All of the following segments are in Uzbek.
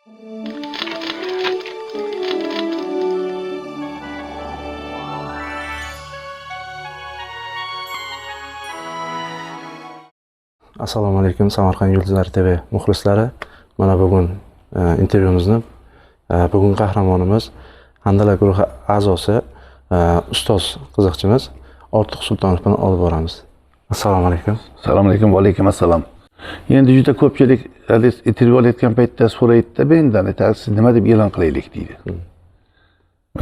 Assalomu alaykum, Samarqand Yulduzlari TV muxlislari. Mana bugun intervyumizni bugungi qahramonimiz Handalak guruhi a'zosi, ustoz qiziqchimiz Ortiq Sultonov bilan olib boramiz. Assalomu alaykum. Assalomu alaykum, va alaykum assalom. Endi juda ko'pchilik intervyu olayotgan paytda so'raydida mendan, aytadi, siz nima deb e'lon qilaylik deydi.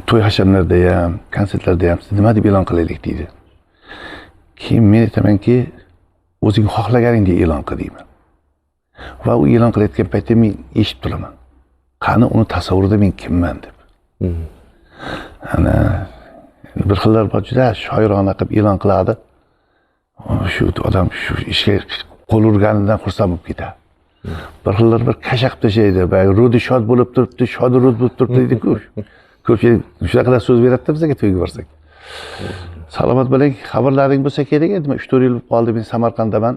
To'y hashamlarda ham, konsertlarda ham siz nima deb e'lon qilaylik deydi. Keyin men aytamanki, o'zing xohlaganingdek e'lon qil deyman. Va u e'lon qilayotgan paytda men eshitib turaman. Qani uni tasavvurida men kimman deb. Ana bir xillar bor, juda shoirona qilib e'lon qiladi. Shu odam shu ishga qo'l urganidan xursand bo'lib ketadi. Bir xillar bir kasha qilib tashlaydi. Boyagi rudi shod bo'lib turibdi, shodi rud bo'lib turibdi deydi-ku. Ko'pchilik shunaqalar so'z beradida bizga to'yga borsak. Salomat bo'ling, xabarlaring bo'lsa kerak edi. 3-4 yil bo'lib qoldi, men Samarqanddaman.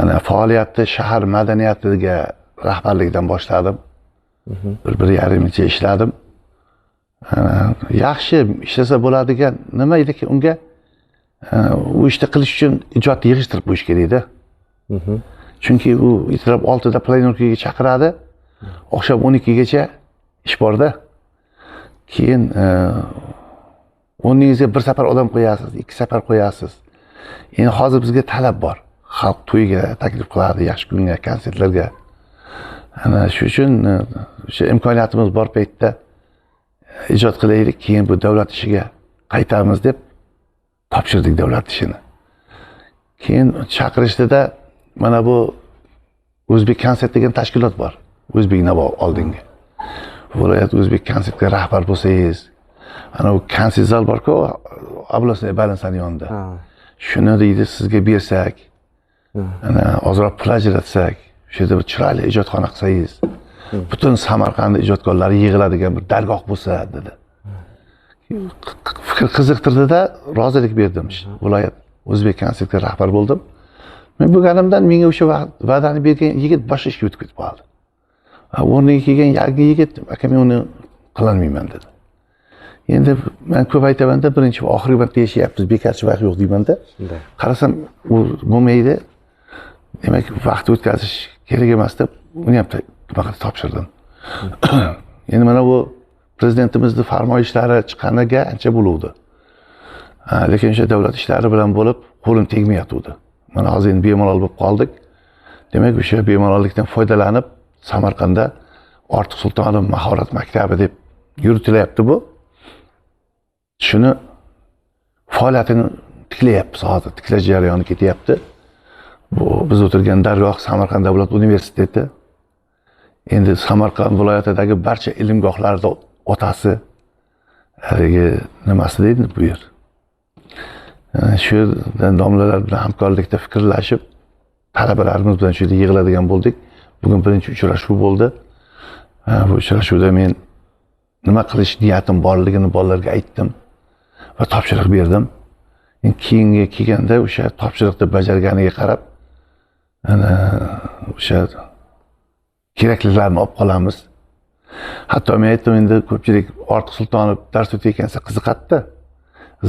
Ana faoliyatni shahar madaniyatiga rahbarlikdan boshladim. Bir yarim yilcha ishladim. Yaxshi ishlasa bo'ladigan nima ediki unga u ishni qilish uchun ijodni yig'ishtirib qo'yish kerak-da. Chunki u ertalab 6da planorkaga chaqiradi, oqshom 12gacha ish borda. Keyin o'rningizga bir safar odam qo'yasiz, 2 safar qo'yasiz. Endi hozir bizga talab bor. Xalq to'yga taklif qiladi, yaxshi kunga, konsertlarga. Ana shu uchun o'sha imkoniyatimiz bor paytda ijod qilaylik, keyin bu davlat ishiga qaytamiz deb topshirdik davlat ishini. Keyin chaqirishdida mana bu O'zbek konsert degan tashkilot bor. O'zbek Navo oldingi. Viloyat O'zbek konsertga rahbar bo'lsangiz, ana u konsert zal bor-ku, областной больницаning yonida. Shuni deydi, sizga bersak, ana ozroq pul ajratsak, o'sha yerda bir chiroyli ijodxona qilsangiz, butun Samarqand ijodkorlari yig'iladigan bir dargoh bo'lsa dedi. Fikr qiziqtirdida rozilik berdim. Viloyat O'zbek konsertga rahbar bo'ldim. Men bo'lganimdan menga o'sha va'dani bergan yigit boshqa ishga o'tib ketib qoldi. O'rniga kelgan yangi yigit, aka men uni qilolmayman dedi. Endi men ko'p aytamanda, birinchi va oxirgi marta yashayapmiz, bekorchi vaqt yo'q deymanda. Qarasam u bo'lmaydi. Demak, vaqt o'tkazish kerak emas deb uni ham nima topshirdim. Endi mana bu prezidentimizning farmoyishlari chiqqaniga ancha bo'luvdi. Lekin o'sha davlat ishlari bilan bo'lib qo'lim tegmayotgandi. Mana hozir endi bemalol bo'lib qoldik. Demak, o'sha bemalollikdan foydalanib Samarqandda Ortiq Sultonov mahorat maktabi deb yuritilyapti bu. Shuni faoliyatini tiklayapmiz hozir, tiklash jarayoni ketyapti. Bu biz o'tirgan dargoh Samarqand davlat universiteti. Endi Samarqand viloyatidagi barcha ilmgohlarda otasi haligi nimasi deydi bu yer. Shu domlalar bilan hamkorlikda fikrlashib, talabalarimiz bilan shu yerda yig'iladigan bo'ldik. Bugun birinchi uchrashuv bo'ldi. Bu uchrashuvda men nima qilish niyatim borligini bolalarga aytdim va topshiriq berdim. Endi keyingi kelganda o'sha topshiriqni bajarganiga qarab ana o'sha keraklilarni olib qolamiz. Hatto men aytdim, endi ko'pchilik Ortiq Sultonov dars o'tayotgansa qiziqadi-da.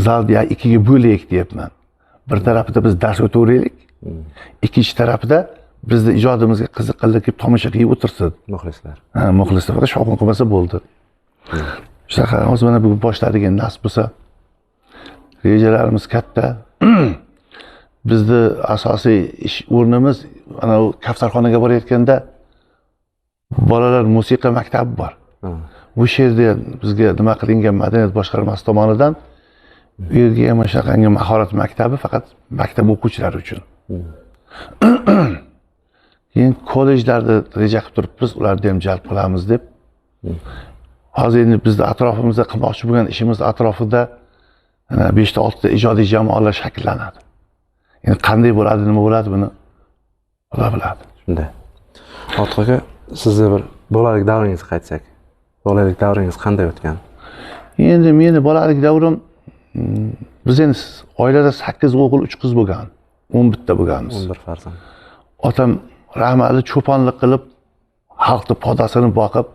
Zalni ya ikkiga bo'laylik deyapman. Bir tarafida biz dars o'taveraylik, ikkinchi tarafida bizni ijodimizga qiziqqanlar kelib tomosha qilib o'tirsin. Muxlislar. Ha, muxlislar faqat shovqin qilmasa bo'ldi. Shunaqa hozir mana bugun boshladik, endi nasib bo'lsa. Rejalarimiz katta. Bizni asosiy ish o'rnimiz ana u Kavsarxonaga borayotganda bolalar musiqa maktabi bor. Bu yerda bizga nima qilingan madaniyat boshqarmasi tomonidan u yerga ham shunaqangi mahorat maktabi faqat maktab o'quvchilari uchun. Keyin kollejlarda reja qilib turibmiz, ularni ham jalb qilamiz deb. Hozir endi bizni atrofimizda qilmoqchi bo'lgan ishimiz atrofida 5 ta 6 ta ijodiy jamoalar shakllanadi. Endi qanday bo'ladi, nima bo'ladi buni Xudo biladi. Shunday. Ortiq aka, sizni bir bolalik davringizga qaytsak. Bolalik davringiz qanday o'tgan? Endi meni bolalik davrim, biz endi oilada 8 o'g'il, 3 qiz bo'lgan. 11 ta bo'lganmiz. 11 farzand. Otam rahmatli cho'ponlik qilib Xalqni podasini boqib,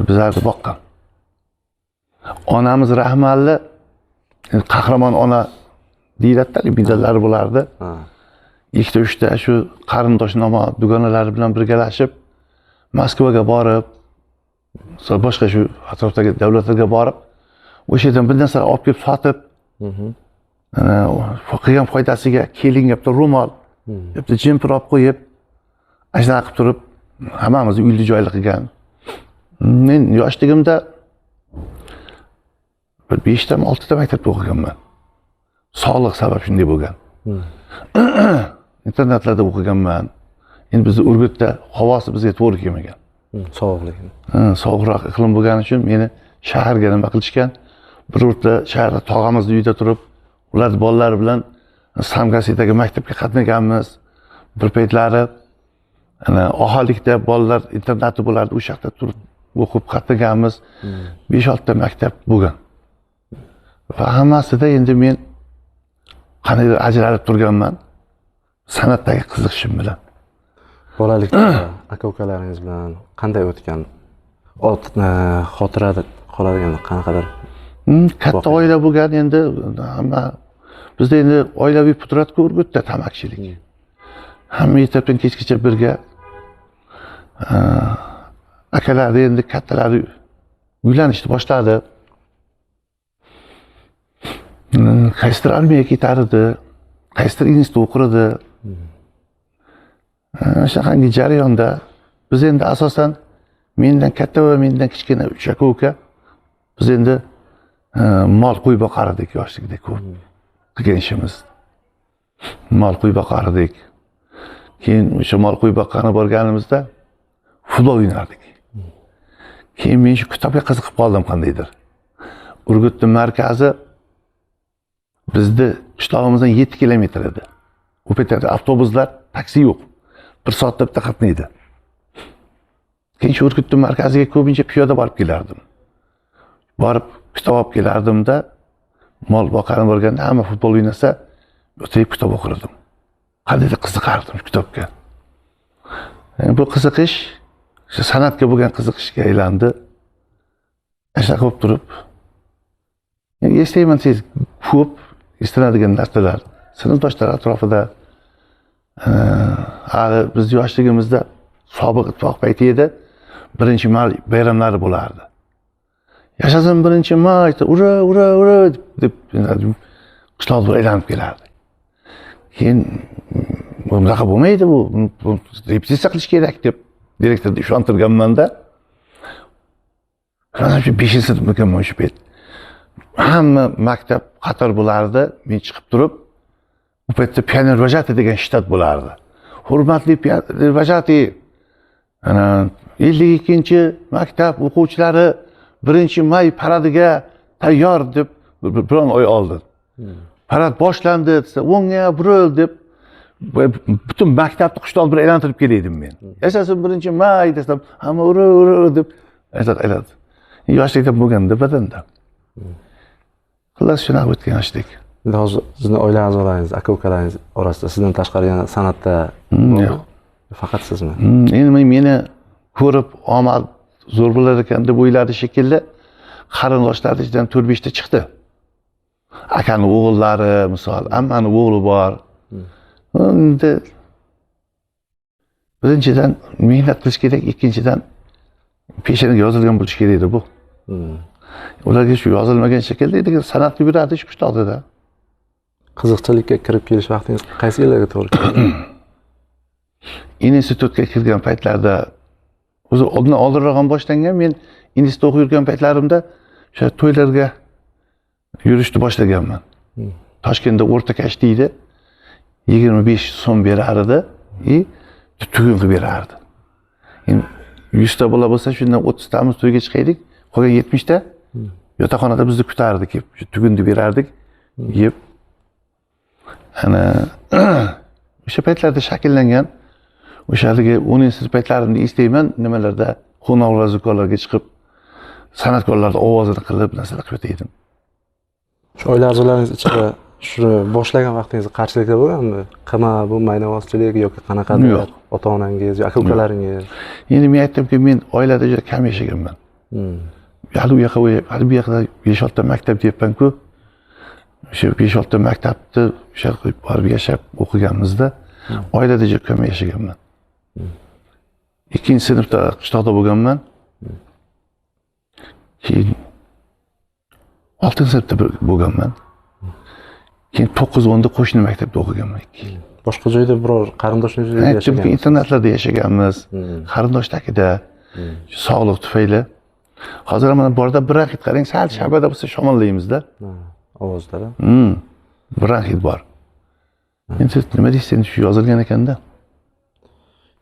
bizlarni boqqan. Onamiz rahmatli qahramon ona deyiladi-da, medallari bo'lardi. Ikkita uchta shu qarindosh nomo dugonalari bilan birgalashib Moskvaga borib, boshqa shu atrofdagi davlatlarga borib, o'sha yerdan bir narsa olib kelib sotib, qilgan foydasiga kelinga bitta ro'mol, bitta jempir olib qo'yib, ana shunaqa qilib turib hammamizni uyli joyli qilgan. Men yoshligimda bir 5tami 6ta maktabda o'qiganman. Sog'liq sabab shunday bo'lgan. Internatlarda o'qiganman. Endi bizni Urgutda havosi bizga to'g'ri kelmagan. Sovuqlik. Sovuqroq iqlim bo'lgani uchun meni shaharga nima qilishgan? Bir o'rta shaharda tog'amizni uyida turib, ular bolalari bilan Samgasidagi maktabga qatnaganmiz. Bir paytlari ana Ohalikda bolalar internati bo'lardi, o'sha yoqda turib o'qib qatnaganmiz. 5-6 ta maktab bo'lgan. Va hammasida endi men qandaydir ajralib turganman san'atdagi qiziqishim bilan. Bolalikda aka-ukalaringiz bilan qanday o'tgan? Xotirada qoladigan qanaqadir? Katta oila bo'lgan endi hamma bizda endi oilaviy pudratga Urgutda tamakichilik. Hamma ertadan kechgacha birga. Akalari endi kattalari uylanishni boshladi. Qaysidir armiyaga ketar edi, qaysidir institutda o'qir edi. Shunaqangi jarayonda biz endi asosan mendan katta va mendan kichkina 3 aka-uka biz endi mol qo'y boqar edik yoshligida ko'p. Qilgan ishimiz mol qo'y boqar edik. Keyin o'sha mol qo'y boqqani borganimizda futbol o'ynardik. Keyin men shu kitobga qiziqib qoldim qandaydir. Urgutning markazi bizni qishlog'imizdan 7 kilometr edi. U paytda avtobuslar, taksi yo'q. 1 soatda bitta qatnaydi. Keyin shu Urgutning markaziga ko'pincha piyoda borib kelardim. Borib kitob olib kelardimda, mol boqani borganda hamma futbol o'ynasa, o'tirib kitob o'qirdim. Qandaydir qiziqardim kitobga. Bu qiziqish shu san'atga bo'lgan qiziqishga aylandi. Shunaqa bo'lib turib, eslayman tez ko'p eslanadigan narsalar. Sinfdoshlar atrofida hali biz yoshligimizda sobiq ittifoq payti edi. 1 may bayramlari bo'lardi. Yashasin 1 may, ura ura ura deb qishloqda aylanib kelardi. Keyin bunaqa bo'lmaydi, bu repetitsiya qilish kerak deb direktorni ishontirganmanda. Shu 5-sinfda ekanman o'sha payt. Hamma maktab qator bo'lardi. Men chiqib turib, u paytda pioner vожатый degan shtat bo'lardi. Hurmatli pioner vожатый, ana 52-maktab o'quvchilari 1 may paradiga tayyor deb biron oy oldin. Parad boshlandi desa, o'ngga buril deb butun maktabni qishloq bir aylantirib kelaydim men. Yashasin 1 may desam, hamma ura ura deb aylanadi. Yoshlikda bo'lganda badanda. Xullas shunaqa o'tgan yoshlik. Endi hozir sizni oila a'zolaringiz, aka-ukalaringiz orasida sizdan tashqari yana san'atda Yo'q. Faqat sizmi? Endi meni ko'rib omad zo'r bo'lar ekan deb o'yladi shekilli. Qarindoshlar ichidan 4-5 ta chiqdi. Akani o'g'illari, misol, ammani o'g'li bor. Endi birinchidan mehnat qilish kerak, ikkinchidan peshonaga yozilgan bo'lishi kerak edi bu. Ularga shu yozilmagan shekilli, lekin san'atga yuradi shu qishloqda. Qiziqchilikka kirib kelish vaqtingiz qaysi yillarga to'g'ri keldi? Institutga kirgan paytlarda, o'zi oldin oldinroq ham boshlangan. Men institutda o'qib yurgan paytlarimda o'sha to'ylarga yurishni boshlaganman. Toshkentda o'rtakash deydi, 25 so'm berar edi и tugun qilib berardi. Endi 100 ta bola bo'lsa, shundan 30 tamiz to'yga chiqaylik, qolgan 70 ta yotoqxonada bizni kutardi kelib, shu tugunni berardik, yeb. Ana o'sha paytlarda shakllangan. O'sha haligi 10-sinf paytlarimda eslayman, nimalarda qo'noqlar, zukonlarga chiqib san'atkorlarni ovozini qilib narsalar qilib edim. Shu oila a'zolaringiz ichida Shuni boshlagan vaqtingizda qarshiliklar bo'lganmi? Qilma, bu maynavozchilik yoki qanaqadir Yo'q. ota onangiz yo aka ukalaringiz? Endi men aytdimki, men oilada juda kam yashaganman. Hali u yoqqa, hali bu yoqda 5-6 ta maktab deyapman-ku. O'sha 5-6 ta maktabni o'sha yoqqa borib yashab o'qiganmizda, oilada juda kam yashaganman. 2 sinfda qishloqda bo'lganman. Keyin 6 sinfda bir bo'lganman. Keyin 9-10da qo'shni maktabda o'qiganman. 2 yil. Boshqa joyda biror qarindoshingiz uyida Aytdimki, yashaganmisiz? Internatlarda yashaganmiz, qarindoshtakida, shu sog'liq tufayli. Hozir mana borda bronxit qarang, sal shabada bo'lsa shamollaymizda. Ha, ovozlari. Bronxit bor. Endi siz nima deysiz, endi shu yozilgan ekanda.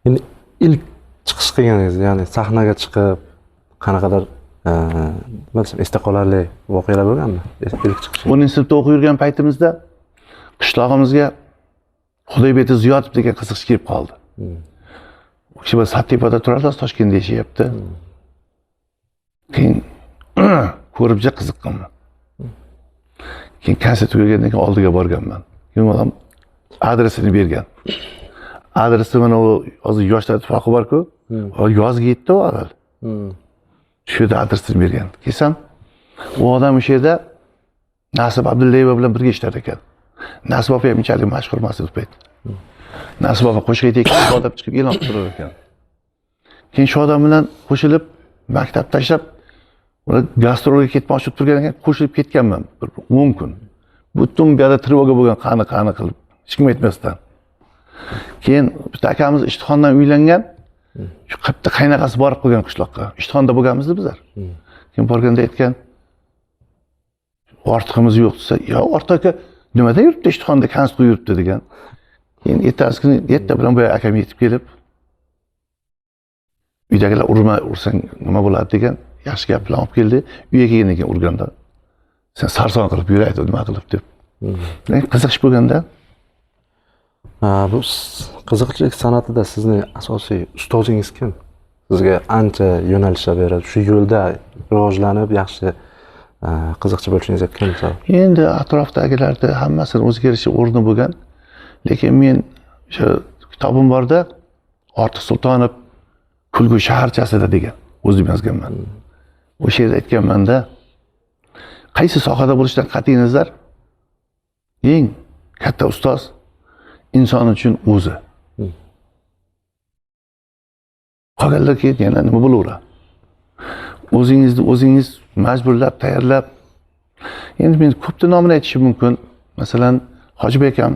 Endi ilk chiqish qilganingiz, ya'ni sahnaga chiqib qanaqadir, nima desam, esda qolarli voqealar bo'lganmi? İlk chiqish. 10 sinfda o'qib yurgan paytimizda qishlog'imizga Xudoyberdi Ziyodov degan qiziqchi kelib qoldi. U kishi bir Sattepada turardi, hozir Toshkentda yashayapti. Keyin ko'rib juda qiziqqanman. Keyin konsert tugagandan keyin oldiga borganman. Keyin odam adresini bergan. Adresi mana u hozir Yoshlar ittifoqi bor-ku. O yozga yetdi u avval. Shu yerda adresini bergan. Kelsam, u odam o'sha yerda Nasib Abdullayeva bilan birga ishlar ekan. Nasib opa ham unchalik mashhur emas edi u payt. Nasib opa qo'shiq aytayotgan, odam chiqib e'lon qilib turar ekan. Keyin shu odam bilan qo'shilib maktab tashlab, ular gastrolga ketmoqchi bo'lib turgan ekan, qo'shilib ketganman bir 10 kun. Butun bu yerda trevoga bo'lgan, qani qani qilib, hech kim aytmasdan. Keyin bitta akamiz Ishtixondan uylangan. Shu bitta qaynog'asi borib qolgan qishloqqa. Ishtixonda bo'lganmiz bizlar. Keyin borganda aytgan, ortiqimiz yo'q desa, yo Ortiq aka nimada yuribdi, Ishtixonda konsert qo'yib yuribdi degan. Keyin ertasi kuni erta bilan boya akam yetib kelib, uydagilar urma, ursang nima bo'ladi degan yaxshi gap bilan olib keldi. Uyga kelgandan keyin urganda, sen sarson qilib yuraydi, nima qilib deb. Lekin qiziqish bo'lganda. Ha, bu qiziqchilik san'atida sizni asosiy ustozingiz kim? Sizga ancha yo'nalishlar beradi. Shu yo'lda rivojlanib, yaxshi qiziqchi bo'lishingizga kim sabab? Endi atrofdagilarda hammasini o'ziga yarasha o'rni bo'lgan. Lekin men o'sha kitobim borda, Ortiq Sultonov Kulgu shaharchasida degan o'zim yozganman. O'sha yerda aytganmanda, qaysi sohada bo'lishidan qat'iy nazar, eng katta ustoz inson uchun o'zi. Qolganlar keyin yana nima bo'laveradi? O'zingizni o'zingiz majburlab, tayyorlab. Endi men ko'pda nomini aytishim mumkin. Masalan, Hojibek akam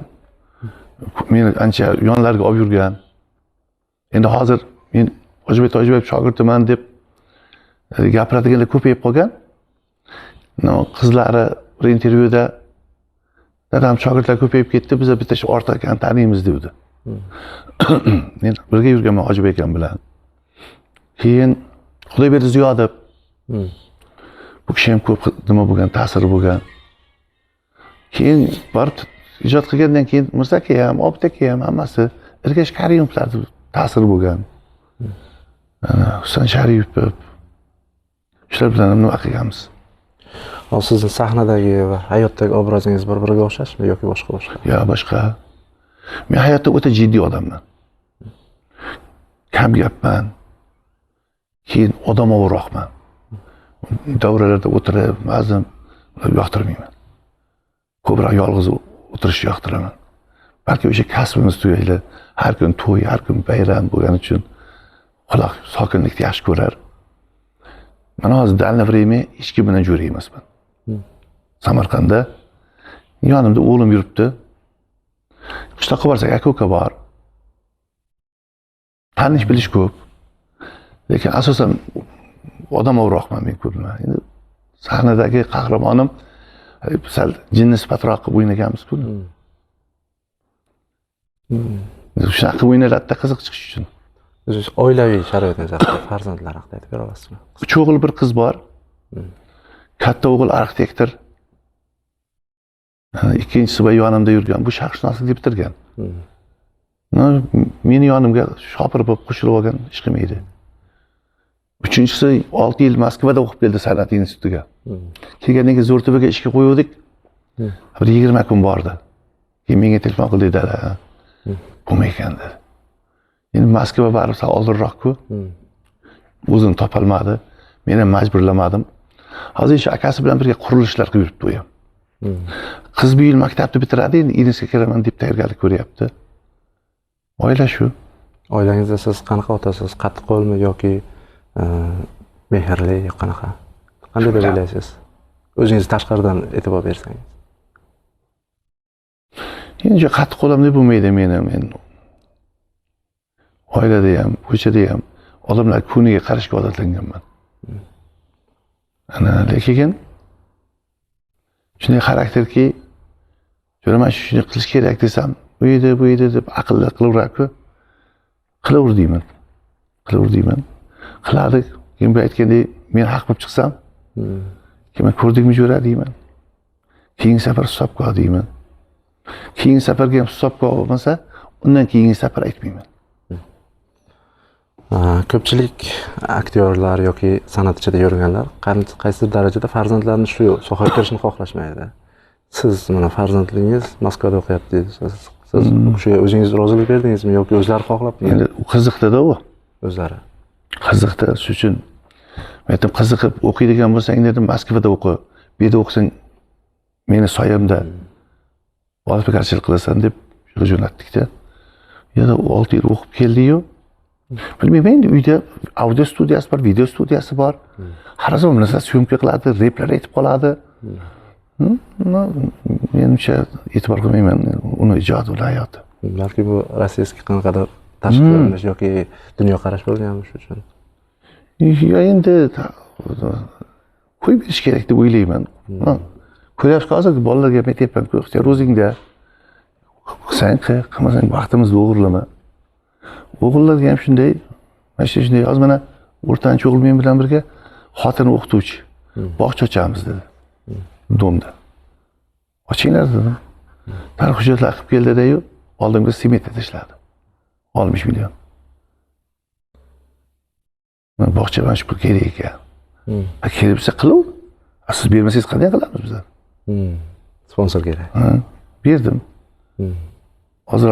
meni ancha yonlariga olib yurgan. Endi hozir men Hojibek Tojiboyev shogirdiman deb gapiradiganlar ko'payib qolgan. No, qizlari bir intervyuda dadam shogirdlar ko'payib ketdi, biz bitta shu Ortiq akani taniymiz devdi. Men birga yurganman Hojibek akam bilan. Keyin Xudoyberdi Ziyodov. Bu kishi ham ko'p nima bo'lgan, ta'siri bo'lgan. Keyin borib ijod qilgandan keyin Mirza aka ham, Obid aka ham hammasi Ergash Karimovlarning ta'siri bo'lgan. Ana Husan Sharipov. Shular bilan ham nima qilganmiz. Hozir sizni sahnadagi va hayotdagi obrazingiz bir-biriga o'xshashmi yoki boshqa boshqa? Yo, boshqa. Men hayotda o'ta jiddiy odamman. Kam gapman. Keyin odamovroqman. Davralarda o'tirib, ba'zan yoqtirmayman. Ko'proq yolg'iz o'tirishni yoqtiraman. Balki o'sha kasbimiz tufayli har kun to'y, har kun bayram bo'lgani uchun quloq sokinlikni yaxshi ko'rar. Mana hozir дальний время hech kim bilan jo'ra emasman. Samarqandda yonimda o'g'lim yuribdi. Qishloqqa borsak aka-uka bor. Tanish bilish ko'p. Lekin asosan odamovroqman men ko'p nima. Endi sahnadagi qahramonim sal jinni sifatroq qilib o'ynaganmiz-ku. Shunaqa qilib o'ynaladida qiziq chiqish uchun. O'zingiz oilaviy sharoitingiz haqida, farzandlar haqida aytib bera olasizmi? 3 o'g'il, 1 qiz bor. Katta o'g'il arxitektor. Ikkinchisi va yonimda yurgan, bu sharqshunoslikni bitirgan. Meni yonimga shopir bo'lib qo'shilib olgan, ish qilmaydi. Uchinchisi 6 yil Moskvada o'qib keldi san'at institutiga. Kelgandan keyin Zo'rtepaga ishga qo'yuvdik. Bir 20 kun bordi. Keyin menga telefon qildi, dada. Bo'lmaykan dedi. Endi Moskva baribir sal oldinroq-ku. O'zini topolmadi. Men ham majburlamadim. Hozir shu akasi bilan birga qurilishlar qilib yuribdi u ham. Qiz bu yil maktabni bitiradi, endi INSga kiraman deb tayyorgarlik ko'ryapti. Oila shu. Oilangizda siz qanaqa otasiz? Qattiqqo'lmi yoki mehrli, qanaqa? Qanday deb o'ylaysiz? O'zingiz tashqaridan e'tibor bersangiz. Endi qattiqqo'l deb bo'lmaydi meni. Men oilada ham, ko'chada ham odamlar ko'niga qarashga odatlanganman. Ana lekin shunday xarakterki, jo'ra mana shuni qilish kerak desam, bu edi, bu edi deb aqlli qilaveradi-ku. Qilaver deyman. Qilaver deyman. Qiladi. Keyin bu aytgandek, men haq bo'lib chiqsam, keyin ko'rdingmi jo'ra deyman. Keyingi safar hisobga ol deyman. Keyingi safarga ham hisobga olmasa, undan keyingi safar aytmayman. Ko'pchilik aktyorlar yoki san'at ichida yurganlar qaysidir darajada farzandlarini shu sohaga kirishini xohlashmaydi. Siz mana farzandingiz Moskvada o'qiyapti deysiz. Siz bu kishiga o'zingiz rozilik berdingizmi yoki o'zlari xohlabmi? Endi qiziqdi-da u. O'zlari. Qiziqdi, shu uchun men aytdim, qiziqib o'qiydigan bo'lsang dedim, Moskvada o'qi. Bu yerda o'qisang meni soyamda vazifagarchilik qilasan deb jo'natdik-da. Yana 6 yil o'qib keldi-yu. Bilmayman, endi uyda audio studiyasi bor, video studiyasi bor. Har zamon narsa syomka qiladi, replar aytib qoladi. Menimcha e'tibor qilmayman uni ijodi, uni hayoti. Balki bu rossiyskiy qanaqadir tashqi ko'rinish yoki dunyoqarash bo'lganmi shu uchun? Yo endi qo'yib berish kerak deb o'ylayman. Ko'ryapsiz hozir bolalarga ham aytyapman-ku, ixtiyor o'zingda. Qilsang qil, qilmasang vaqtimizni o'g'irlama. O'g'illarga ham shunday, mana shunday. Hozir mana o'rtanchi o'g'lim men bilan birga xotini o'qituvchi. Bog'cha ochamiz dedi. Domda. Ochinglar dedim. Tarix hujjatlar qilib keldi-da-yu, oldimga smeta tashladi. 60 million. Mana bog'cha mana shu pul kerak ekan. Kerak bo'lsa qilaver. Siz bermasangiz qanday qilamiz bizlar? Sponsor kerak. Ha, berdim. Hozir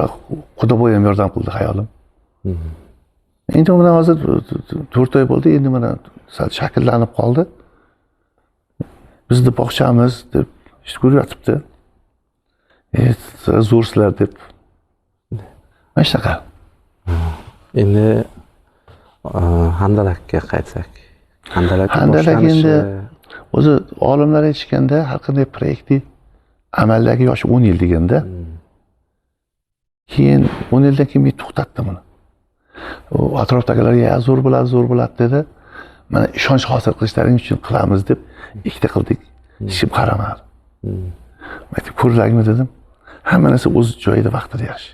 Xudoboy ham yordam qildi xayolim. Endi mana hozir 4 oy bo'ldi, endi mana sal shakllanib qoldi. Bizni bog'chamiz deb ish ko'rib yotibdi. Zo'rsizlar deb. Mana shunaqa. Endi Handalakka qaytsak. Handalak Handalak endi o'zi olimlar aytishganda har qanday proyektni amaldagi yoshi 10 yil deganda. Keyin 10 yildan keyin men to'xtatdim uni. U atrofdagilar ya zo'r bo'ladi, zo'r bo'ladi dedi. Mana ishonch hosil qilishlaring uchun qilamiz deb ikkita qildik. Hech kim qaramadi. Aytib ko'rdingmi dedim. Hamma narsa o'z joyida vaqtida yaxshi.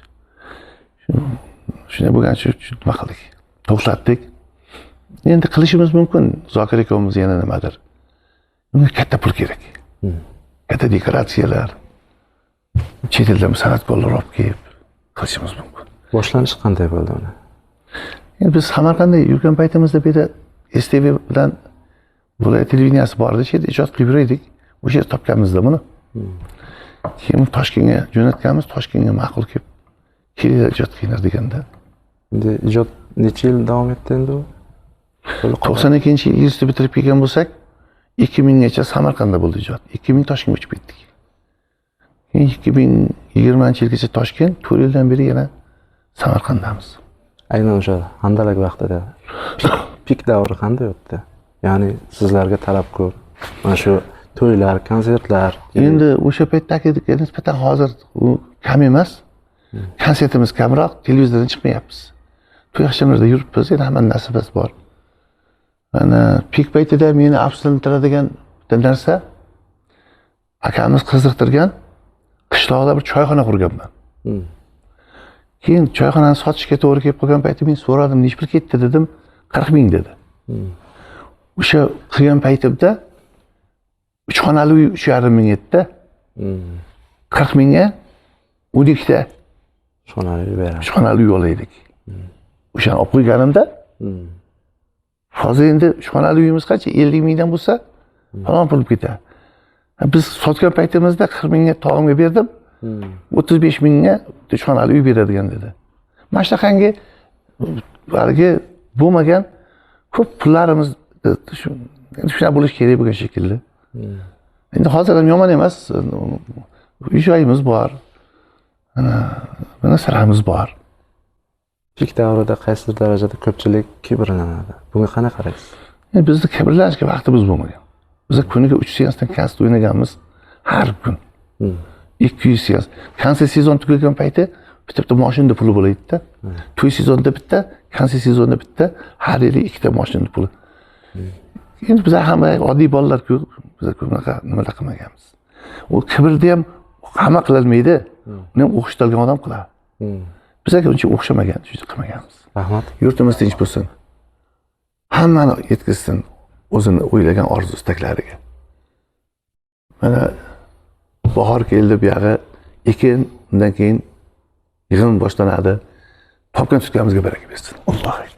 Shunday bo'lgani uchun nima qildik? To'xtatdik. Endi qilishimiz mumkin. Zokir akamimiz yana nimadir. Unga katta pul kerak. Katta dekoratsiyalar. Chet eldan san'atkorlar olib kelib qilishimiz mumkin. Boshlanishi qanday bo'ldi uni? Endi biz Samarqandda yurgan paytimizda bu yerda STV bilan viloyat televideniyasi bor edi, shu yerda ijod qilib yuraydik. O'sha yerda topganmizda buni. Keyin Toshkentga jo'natganmiz, Toshkentga ma'qul kelib, kelinglar ijod qilinglar deganda. Endi ijod necha yil davom etdi endi u? 92-yil institutni bitirib kelgan bo'lsak, 2000 gacha Samarqandda bo'ldi ijod. 2000 Toshkentga uchib ketdik. Keyin 2020-yilgacha Toshkent, 4 yildan beri yana Samarqanddamiz. Aynan o'sha Handalak vaqtida pik davri qanday o'tdi? Ya'ni sizlarga talab ko'p. Mana shu to'ylar, konsertlar. Endi o'sha paytdagiga nisbatan hozir u kam emas. Konsertimiz kamroq, televizordan chiqmayapmiz. To'y oqshomlarda yuribmiz, endi hamma nasibasi bor. Mana pik paytida meni afsuslantiradigan bitta narsa, akamiz qiziqtirgan qishloqda bir choyxona qurganman. Keyin choyxonani sotishga to'g'ri kelib qolgan paytda men so'radim, necha pul ketdi dedim, 40 ming dedi. O'sha qilgan paytimda 3 xonali uy 3,5 ming edi. 40 mingga 12 ta 3 xonali uy beradi. 3 xonali uy olaydik. O'shani olib qo'yganimda hozir endi 3 xonali uyimiz qancha? 50 mingdan bo'lsa falon pul ketadi. Biz sotgan paytimizda 40 mingga tog'amga berdim. 35 mingga 3 xonali uy beradigan dedi. Mana shunaqangi haligi bo'lmagan ko'p pullarimiz shunaqa bo'lishi kerak bo'lgan shekilli. Endi hozir ham yomon emas. Uy joyimiz bor. Mana siramiz bor. Pik davrida qaysidir darajada ko'pchilik kibrlanadi. Bunga qanday qaraysiz? Endi bizni kibrlanishga vaqtimiz bo'lmagan. Biz kuniga 3 seansdan konsert o'ynaganmiz har kun. 200 seans. Konsert sezon tugagan payti bitta bitta moshinada puli bo'ladida. To'y sezonida bitta, konsert sezonida bitta, har yili ikkita moshinada puli. Endi biz hamma oddiy bolalar-ku, biz bunaqa nimalar qilmaganmiz. U kibrni ham hamma qilolmaydi. Uni ham o'xshatilgan odam qiladi. Bizga uncha o'xshamagan, shuncha qilmaganmiz. Rahmat. Yurtimiz tinch bo'lsin. Hammani yetkazsin o'zini o'ylagan orzu istaklariga. Mana bahor keldi, buyog'i ekin, undan keyin yig'im boshlanadi. Topgan tutganimizga baraka bersin. Alloh akbar.